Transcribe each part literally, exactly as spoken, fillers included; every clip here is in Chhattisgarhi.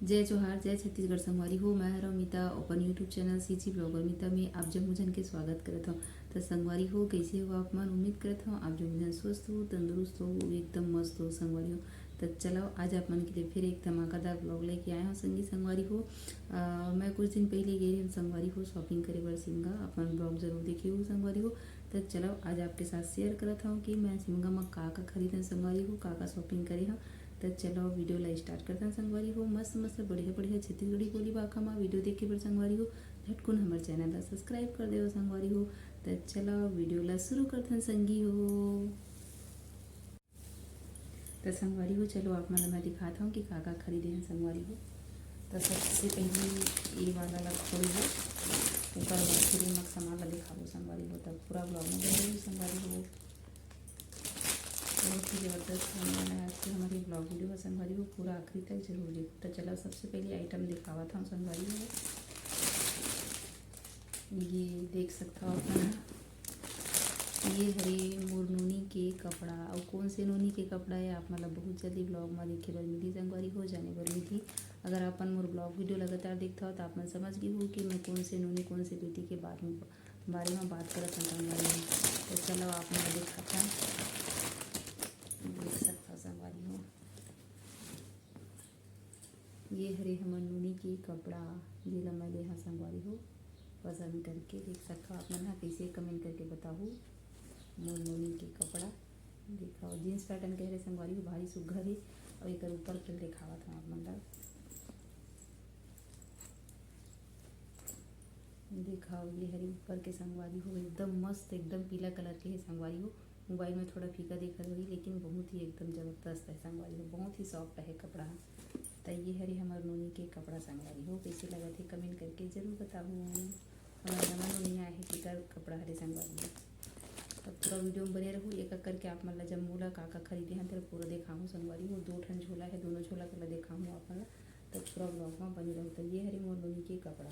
जय जोहार, जय छत्तीसगढ़ संगवारी हो। मैं हरव मीता, अपन YouTube चैनल सीजी ब्लॉगर मीता में आप जम्मो झन के स्वागत करत हव। त संगवारी हो, कइसे हो आप मन? उम्मीद करत हव आप जम्मो झन स्वस्थ हो, तंदुरुस्त हो, एकदम मस्त हो संगवारी हो। त चलो, आज आप मन के लिए फिर एक धमाकेदार ब्लॉग लेके आए हव संगी संगवारी हो। अ, मैं कुछ दिन पहले गे रहेंव संगवारी हो शॉपिंग करे बर सिमगा। अपन ब्लॉग जरूर देखे हो संगवारी हो। त चलो, आज आपके साथ शेयर करत हव कि मैं सिमगा म का का खरीदेंव संगवारी हो, का का शॉपिंग करे हव। त चलो, वीडियो ला स्टार्ट करथन संगवारी हो। मस्त मस्त बढ़िया बढ़िया छत्तीसगढ़ी बोली भाखा म वीडियो देखे बर संगवारी हो, झटकुन हमर चैनल ला सब्सक्राइब कर देव संगवारी हो। त चलो, वीडियो ला शुरू करथन संगी हो। त संगवारी हो, चलो आप मन ला मैं दिखात हव कि का का खरीदे हन संगवारी हो। त सबसे पहले ये वाला ला खोलबो, ओकर बाद फिर एमा सामान ला दिखाबो संगवारी हो। त पूरा ब्लॉग में बने रहो संगवारी हो। बहुत ही जबरदस्त होने वाला है आज के हमारे ब्लॉग वीडियो का संगवारी हो, पूरा आखिरी तक जरूर देखो। त चलो, सबसे पहले आइटम दिखावत हव संगवारी हो। ये देख सकत हव अपन, ये हरे मोर नोनी के कपड़ा। अउ कौन से नोनी के कपड़ा है, आप मन ला बहुत जल्दी ब्लॉग में देखे बर मिली संगवारी हो, जाने बर मिली। अगर अपन मोर ब्लॉग वीडियो लगातार देखत हव त आप मन समझ गे हो कि मैं कौन से नोनी, कौन से बेटी के बात में, बारे में बात करत हव संगवारी हो। त चलो, आप मन ला दिखात हव, देख सकत हव संगवारी हो। ये हरे हमर नोनी के कपड़ा, जेला मैं ले हव संगवारी हो, पसंद करके। देख सकत हव आप मन ह, कइसे कमेंट करके बताहू मोर नोनी के कपड़ा। दिखाओ, जींस पैटर्न के हरे संगवारी हो, भारी सुग्घर हे। अउ एकर ऊपर के दिखावत हव आप मन ला। दिखाओ, ये हरे ऊपर के संगवारी हो, एकदम मस्त, एकदम पीला कलर के हे संगवारी हो। मोबाइल में थोड़ा फीका देखत होही, लेकिन बहुत ही एकदम जबरदस्त है संगवारी हो, बहुत ही सॉफ्ट है कपड़ा ह। त ये हरे हमर नोनी के कपड़ा संगवारी हो, कइसे लगत हे कमेंट करके जरूर बताहू। हमर नवा नोनी आए हे, तेकर कपड़ा हरे संगवारी हो। त पूरा वीडियो में बने रहू, एक एक करके आप मन ला जम्मो ला का का खरीदे हन तेला पूरा देखाहूँ संगवारी हो। दो ठन झोला है, दोनों झोला के ला देखाहूँ आप मन ला, त पूरा ब्लॉग में बने रहू। त ये हरे मोर नोनी के कपड़ा।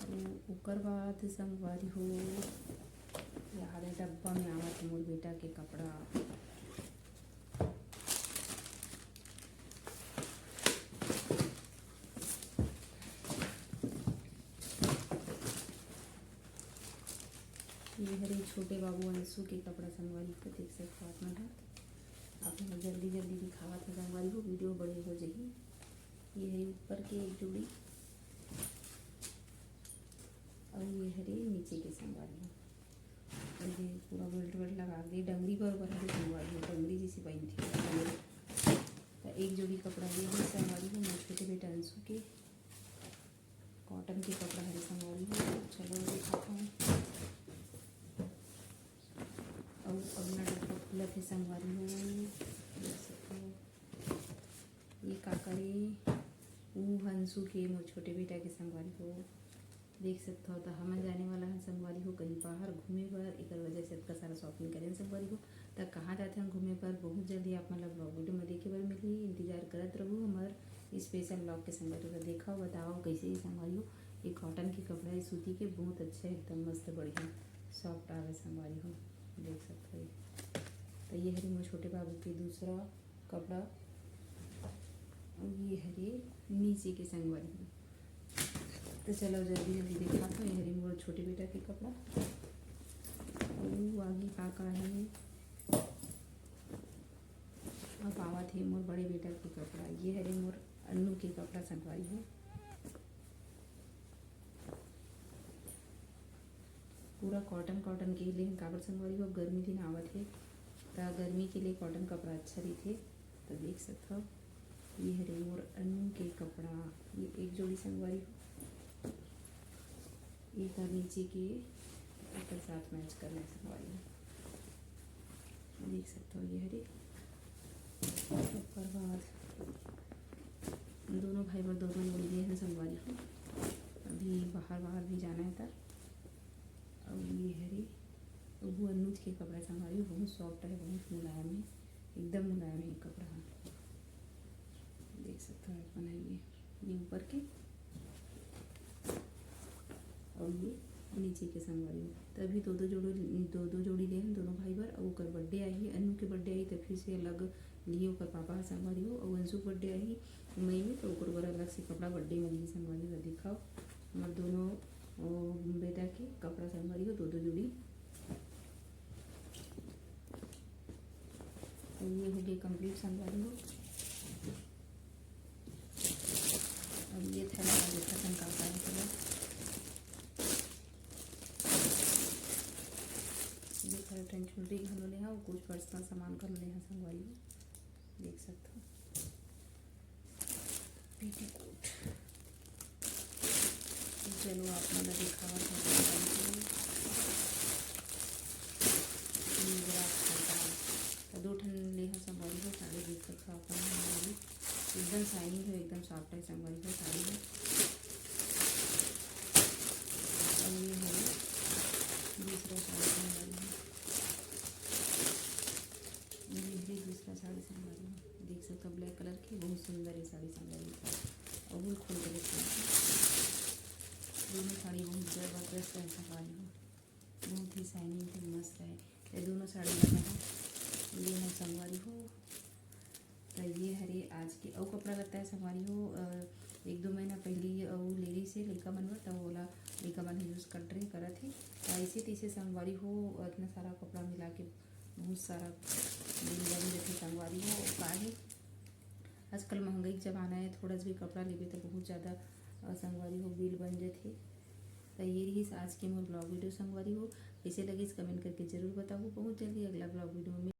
अउ ओकर बाद संगवारी हो, याद है डब्बा में आवत मोर बेटा के कपड़ा। ये हरे छोटे बाबू अंशु के कपड़ा संगवारी हो, देख सकत हव आप मन ह। आप मन जल्दी जल्दी दिखावत हव संगवारी हो, वीडियो बड़े हो जाही। ये हरे ऊपर के एक जोड़ी अउ ये हरे नीचे के संगवारी हो। ये पूरा बेल्ट वेल्ट लगा के डंगरी बरोबर हरे संगवारी हो, डंगरी जैसे पहिनथे। त एक जोड़ी कपड़ा ये हे संगवारी हो, मोर छोटे बेटा अंशु के कॉटन के कपड़ा हरे संगवारी हो। चलो दिखात हव। अउ अगला डब्बा खुलत हे संगवारी हो, देख सकत हव। ये का करे, ऊ अंशु के, मोर छोटे बेटा के संगवारी हो। देख सकत हव, त हमन जाने वाला हन संगवारी हो कहीं बाहर घूमे बर, एकर वजह से अतका सारा शॉपिंग करेन संगवारी हो। त कहाँ जाथन घूमे बर, बहुत जल्दी आप मन ला ब्लॉग वीडियो में देखे बर मिलही। इंतजार करत रहू हमर स्पेशल ब्लॉग के संगवारी हो। देखव, बताओ कइसे हे संगवारी हो। ये कॉटन के कपड़ा हे, सूती के, बहुत अच्छा, एकदम मस्त, बढ़िया, सॉफ्ट आवे संगवारी हो, देख सकत हव। त ये हरे मोर छोटे बाबू के दूसरा कपड़ा, अउ ये हरे नीचे के संगवारी हो। त चलो जल्दी जल्दी दिखात हव, ये हरे मोर छोटे बेटा के कपड़ा। अउ आगे का का हे, अब आवत हे मोर बड़े बेटा के कपड़ा। ये हरे मोर अन्नू के कपड़ा संगवारी हो। पूरा कॉटन कॉटन के लेहन, काबर संगवारी हो, गर्मी दिन आवत हे, त गर्मी के लिए कॉटन कपड़ा अच्छा रहिथे। त देख सकत हव, ये हरे मोर अन्नू के कपड़ा, ये एक जोड़ी संगवारी हो, एकर नीचे के एकर साथ मैच करना हे संगवारी हो। देख सकत हव, ये हरे। ओकर बाद दोनों भाई बर दो दो जोड़ी ले हन संगवारी हो। अभी बाहर, बाहर भी जाना हे त। अउ ये हरे, वो अनुज के कपड़ा संगवारी हो, बहुत सॉफ्ट है, बहुत मुलायम है, एकदम मुलायम है कपड़ा ह। देख सकत हव अपन ह ये, ये ऊपर के अउ ये नीचे के संगवारी हो। त अभी दो दो जोड़ी, दो दो जोड़ी ले हन दोनों भाई बर। अउ ओकर बर्थडे आही, अनु के बर्थडे आही, त फिर से अलग लिही ओकर पापा ह संगवारी हो, अउ अंशु बर्थडे आही मई में, तो ओकर बर अलग से कपड़ा बर्थडे में लिही संगवारी हो। दिखाओ हमर दोनों, ओ, बेटा के कपड़ा संगवारी हो, दो दो जोड़ी। तो ये हो गए कंप्लीट संगवारी हो। अब ये थैला ला देखत हन का का हे तेला। ये थोड़ा ठन चुनरी घलो ले हव, कुछ पर्सनल सामान घलो ले हव संगवारी हो, देख सकत हो। पेटीकोट। तो चलो, आप मन ला दिखावत हव संगवारी हो। ये मेरा छोटा है। तो दो ठन ले हव संगवारी हो, साड़ी देख सकत हो आप मन, एकदम शाइनिंग है, एकदम सॉफ्ट है संगवारी हो साड़ी है। और ये है दूसरा साड़ी संगवारी हो। ये भी दूसरा साड़ी संगवारी हो, देख सकत हो ब्लैक कलर की, बहुत सुंदर है साड़ी संगवारी हो। और भी खोल के देखते हैं, दोनों साड़ी बहुत जबरदस्त है संगवारी हो, बहुत ही शाइनिंग है, मस्त है। ये दोनों साड़ी लगा है, ये है संगवारी हो। तो ये हरे आज के अउ कपड़ा लत्ता है संगवारी हो। अ, एक दो महीना पहले अउ ले रही से लइका मन बर, तो ओला लइका मन यूज कर रहे, करत हे। तो ऐसे तैसे संगवारी हो, इतना सारा कपड़ा मिला के बहुत सारा बिल बन जाथे संगवारी हो। का हे, आजकल महंगाई के जमाना है, थोड़ा सा भी कपड़ा लेबे तो बहुत ज़्यादा, अ, संगवारी हो, बिल बन जाथे। तो ये रही आज के मोर ब्लॉग वीडियो संगवारी हो। कैसे लगिस कमेंट करके जरूर बताओ। बहुत जल्दी अगला ब्लॉग वीडियो में